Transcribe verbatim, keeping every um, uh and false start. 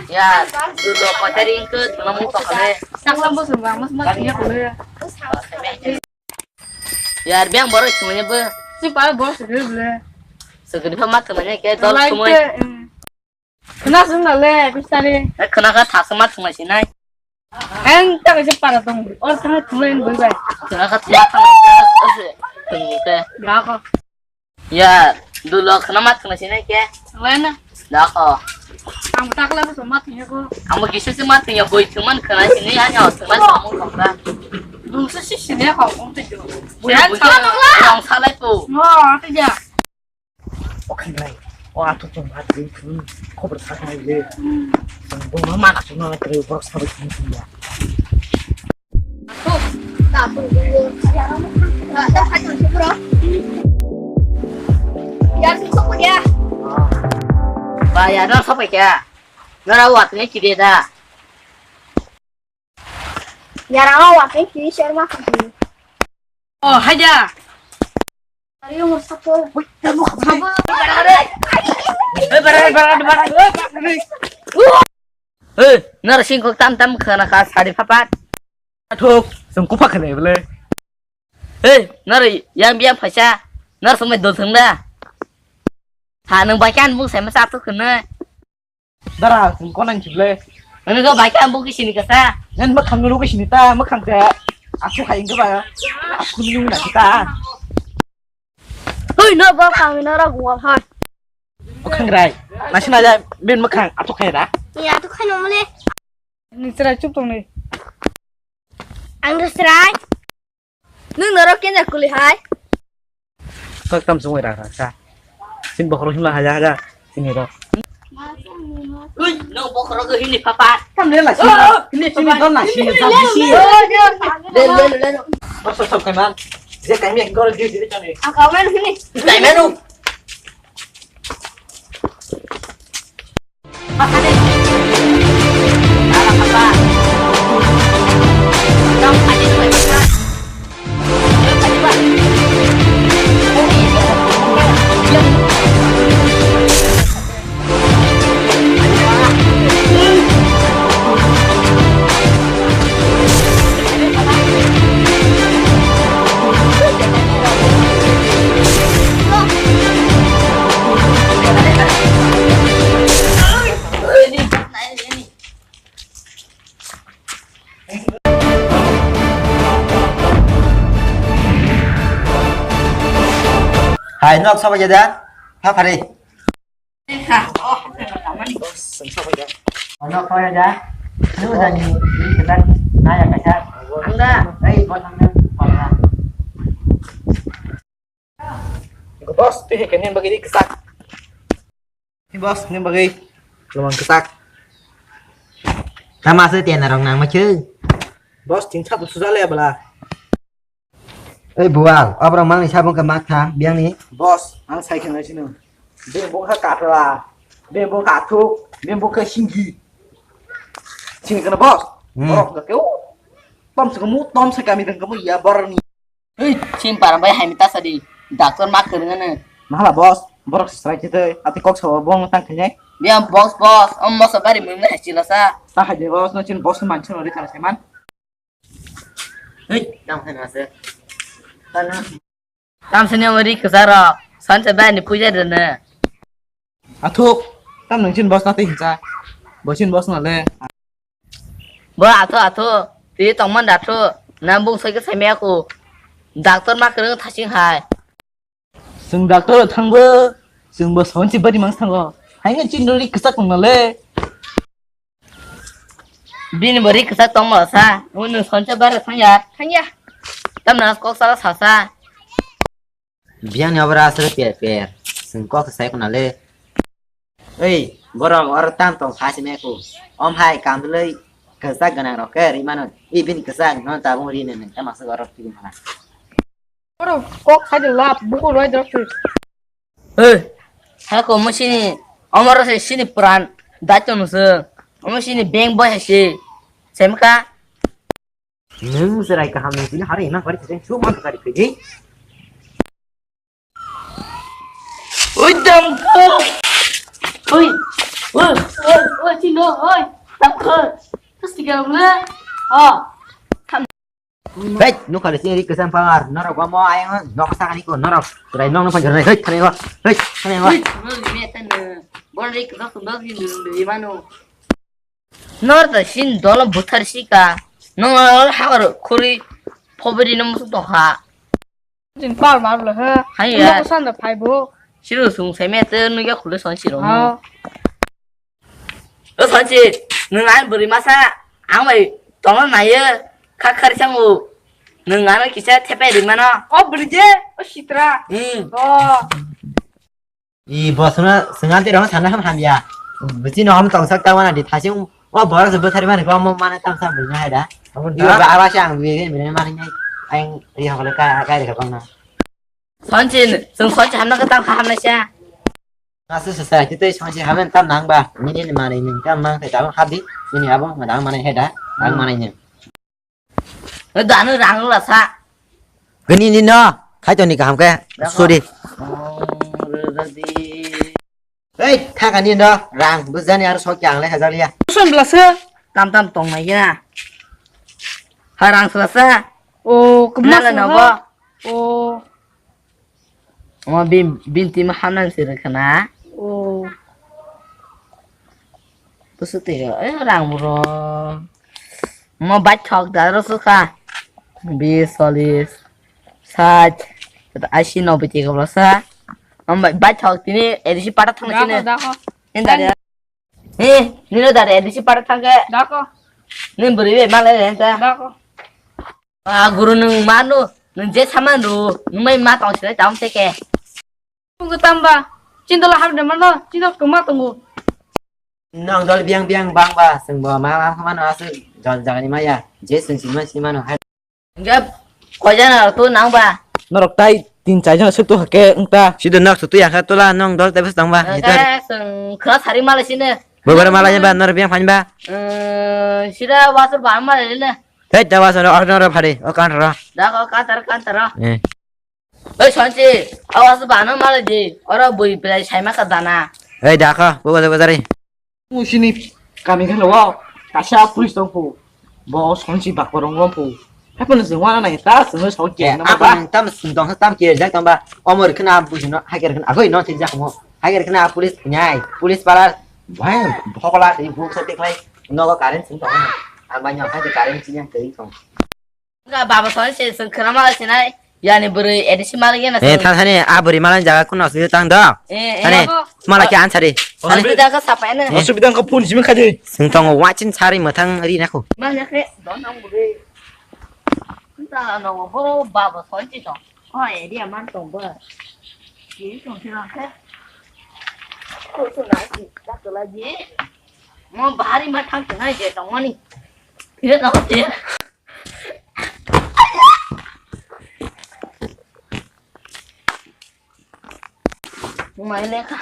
Ya, dulo kotari ingke tuma mung tokale. Sakla bo sumba, mas mas ya kule. Yar, biang borok sumanya bo. Si pa borok sumanya bole. Sugri pha mat sumanya ke dol sumai. Khna sung na le, bistari. Eh, khna kha thasa mat sumai sinai. Ang ta kaisa para tong. Or thang thulai ni boi bai. Khna kha thasa mat sumai sinai. Tungke. Ga ko. Ya, dulo khna mat khna sinai ke? Wena. Da ko. Ang takla ko mat khna ko. Ang kisa se mat khna boi thuman khna sinai hanya thuman samung khna. Dungsa si sinai ko kong te jo. Boi han sa. Ang salai po. Mo, te ja. O khanai. O ato to mat khna. Khobor sa khna le. Bo ma ma na khna le borok sabai khna ya. Ba ya, no sopo ya. Nara wat ne kide da. Ya, ra wat ne kide share ma khan. Oh, haja. Ayo, mo sopo. Hei, nara singkok tam tam khana kha sari phapat. Athuk, sung kuphak khana bole. Hei, nara yang biang phaisa, nara sung mai dol thung da. Ha, nung bai kan bung sai ma sa tu khana. Dara, sung konang chible. Nung ko bai kan bung kisini kasa. Ngan makhang nung kisini ta, makhang ta. Aku hai ingga ba. Aku nung na kita. Hui, no bo kami no rag wal hai. Makhang rai. Nasi naja bin makhang atuk khai ra. Ya, atuk khai no mole. Ni chrai chup tong ni. Ang do chrai. Nung norok kenja kuli hai. Kok tam sung ra ra sa. Sin bokhro hima haja haja. Sin ro. Ui, no bokhro ko hini papa. Tam le la sin. Hini sin don na sin sa bisi. Le le le. Bos sok kai man. Je kai mi ko di di chani. Ang ka man hini. Kai manu. Hai, nok sabo jada. Pha phari. Nok sabo jada. Lu jani, ini kita naya kaisa. Anda, hei, buat anda. Boss, twi hai khe nini bagwi ri kwchak. Boss, nini bagwi lomang kwchak. Tama se tena rong nang ma cheu. Boss, tin sat suja le bala. Ei bual, obrang mangni sabung khe mak tha, biang ni. Boss, ang sai khe nai sino. Beng bung kha kathla, beng bung kha thuk, beng bung kha singgi. Sini kana boss. Hmm. Borok ga keu. Tom se kamu, tom se kami dang kamu ya borok ni. Hei, chim param bai hai mita sadi. Doctor ma kwrwng ano. Mahala boss, borok se srai chitoi, ati kok sa bong tang khainai. Biang boss, boss, om mosa bari mung na hai chila sa. Ta hai de boss, no chin boss man chino ri kana seman. Hei, tam hai na se. Tana. Tam sini ri kwsa ro. San se bai ni puja de ne. Athuk, tam nung chin boss na tei hinsa. Bo chin boss na le. Bo atho atho, twi tongman da tho, nang bung soi khe sai maya kho. Doctor ma kwrwng thasing hai. Chwng doctor thangbo, chwng bo sonsi bari mang thango. Haino chin ri kwchak tong le. Bini bo ri kwchak tong ma sa, unu sonsi bari thang ya. Thang ya. Tam na kok sala sa sa. Biyang ni obra aswk per per. Chwng kok sai khna le. Ei, borok oro tam tong kha se me ku. Om hai kam dwlwi kwchak gwnang rok khe ri mano. I bini kwchak no tabung ri nang tama se oro tigi mana. Oro kok sai de lap buku roi dok. Ei, ha ko mo sini omoro se sini pran daito no se. Omo sini bank boy se. Semka. Nwng chwrai kaham ni sini hari imang kari thajeng su man kari phaidi. Oi dam ko. Oi. Oi, oi, oi. Chino, oi, tapkho. Terus tiga bulan. Oh. Hei, nukha le sini rik kesam pawar. Norok gua mau ayang nok sakani ko norok. Trai nong nong panjar hei, hei, thani wa. Hei, thani wa. Bon rik kesam kesam di mano. Nor da sin dolo buthar sika. Nong hagar khuri phobiri no musuk tokha. Jin pal mar lo he. Hai ya. Nokho sanda phai bo. Siru sung sai me te nugya khule son siro. Ha. O son si, nung an buri masa, ang bai tongna naye, kha khari sangu. Nung ano kisa thepe ri mano. O buri je, o sitra. Hmm. O. I bosna sengante rong sana ham hamya. Busi no ham tongsak ta wana di thasing. O boros buthari mani ko mo mana tamsa buri na haida. Abun Iba ta. Ba aba sang buri buri mani ngai. Aing ri hokle ka ka ri ka bang na. Sonchi, sung sonchi hamna ka tam hamna sha. Asu sasa kita sonchi hamen tam nang ba. Nini ni mani ning tam mang te tam habi. Nini abo madang mani heda. Ang mani ning. Dano rang la sa. Gani ni no. Khai to ni kaham ke. Suri. Hei, thakani no rang bujani aro sok yang le hajar ya. Son belasa. Tam tam tong nai ya. Ha rang selasa. O, kebmas Nala na nobo. O. Mo bin bin tim hanan sir kana. O. Tusu te eh rang bro. Mo bat thok da ro su kha. Bis, solis, sat, asi no biti ko sa. Mo bat thok tini edisi para thang sini. Dako, dako. Inda dia. Eh, nino dare, disi para thangke. Dako. Nin beri be male renta. Dako. Ah, guru nung manu, nung je saman ru, nung mai ma tong sile tong teke. Tunggu tamba, cinta lahar de mano, cinta kuma tunggu. Nong dol biang biang bang ba, sengbo ma ma mano asu jol jagani maya, je sung sima sima no hai. Enggak, kau jangan tu nang ba. Norok tai tin char jona suk tu hake engta. Sido nok sutu yang kha tola nong dol tebes tong ba. Hitar. Kau sung kau sari malah sini. Bobor malah ba nor biang phan ba. Eh, sida wasur ba malah ni. Hei, da wasur or nor phari. O kan ro. Da kau kantar kantar ro. Eh. Oi, Sonchi, awas ba no malah di. Oro bui belai sai ma ka dana. Hei, da kha, bobor bobor ri. Musini kami kheno o kaisa police tong phu. Bo Sonchi bak korong rom phu. Hapo no jengwa na nai ta sengno sok ke no ba. Tam sung tong tam ke jak tong ba. Omor khna buji no haker khna agoi no thik jak mo. Haker khna police nyai. Police pala bhai bhokola ti bu sa tik lai. No ko current sung tong. Ang ba nyang haker current chi nyang tei tong. Enggak, baba soalnya si sengkera malah sinai. Yani beri edisi malah gini. Eh, thani a beri malah jaga kuno sih tang do. Eh, eh. Thani malah ki ansari. Thani. Sudah ke siapa ini? Masuk bidang ke pun sih kaji. Sengtong wacin sari matang ri naku. Mana ke? Donang beri. Entah no bo baba soalnya sih. Oh, eh, dia mantong ber. Ini tong silang ke. Kok tu lagi? Tak lagi. Mau bahari matang tengah je tong ni. Tidak tahu dia. Mai lekha.